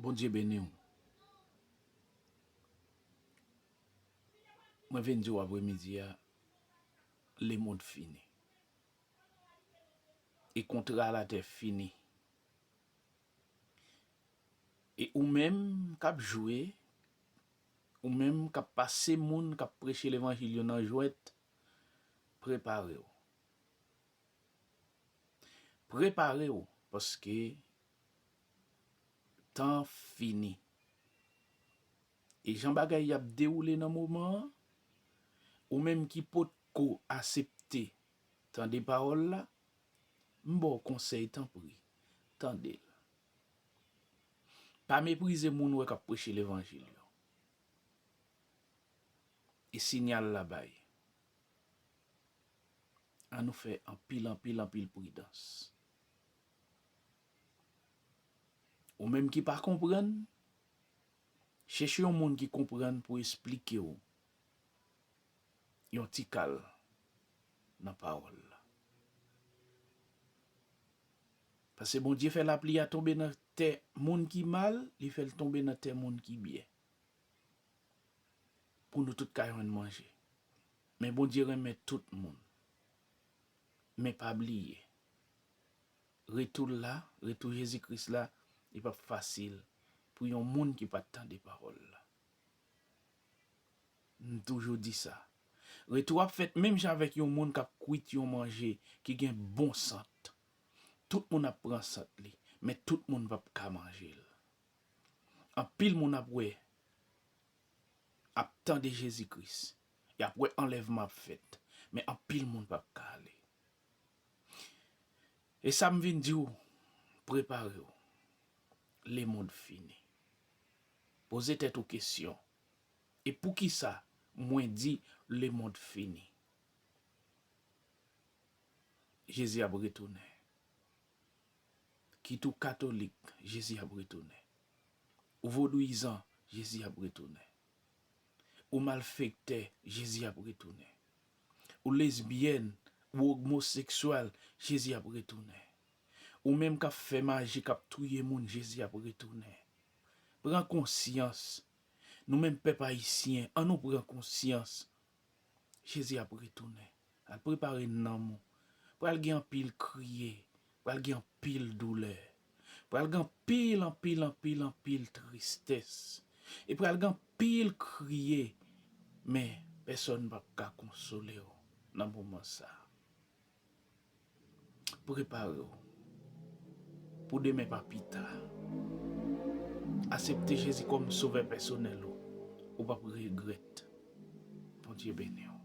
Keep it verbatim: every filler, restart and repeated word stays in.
Bondye beni w. Mwen vin di w apremidi a, lemonn fini. E kontra latè fini. E ou menm k ap jwe, ou menm k ap pase moun k ap preche levanjil yo nan jwèt, prepare w. Prepare w, paske tan fini. E jan bagay y ap dewoule nan moman an, ou menm ki potko asepte tande pawòl la, m ba w konsèy, tanpri, tande l. Pa meprize moun ou wè k ap preche levanjil yo. E siyal la bay. Ann nou fè anpil, anpil, anpil pridans. Ou menm ki pa konprann, chèche yon moun ki konprann pou esplike w yon ti kal nan pawòl la. Paske Bondye fè lapli a tonbe nan tè moun ki mal, li fè l tonbe nan tè moun ki byen. Pou nou tout ka jwenn manje. Men Bondye renmen tout moun. Men pa bliye, retou l la, retou Jezi Kris la, li p ap fasil pou yon moun ki pa t tande pawòl la. M toujou di sa. Retou ap fèt menm jan avèk yon moun k ap kwit yon manje ki gen bon sant. Tout moun ap pran sant li, men tout moun p ap ka manje l. Anpil moun ap wè, ap tande Jezi Kris. Y ap wè anlèvman ap fèt, men anpil moun p ap ka ale. E sa m vin di w, prepare w. Lemonn fini. Poze tèt ou kesyon. E poukisa mwen di lemonn fini? Jezi ap retounen. Kit ou katolik, Jezi ap retounen. Ou vodouyizan, Jezi ap retounen. Ou malfektè, Jezi ap retounen. Ou lesbyèn, ou omoseksyèl, Jezi ap retounen. Ou menm k ap fè maji, k ap touye moun, Jezi ap retounen. Pran konsyans. Nou menm pèp ayisyen, ann nou pran konsyans. Jezi ap retounen. Al prepare nanm ou. Pral gen anpil kriye. Pral gen anpil doulè. Pral gen anpil, anpil, anpil, anpil tristès. E pral gen anpil kriye. Men pèsòn p ap ka konsole w nan moman sa a. Prepare w pou demen pa pita. Asepte Jezi kòm sovè pèsonèl ou. Ou p ap regrèt. Bondye beni w.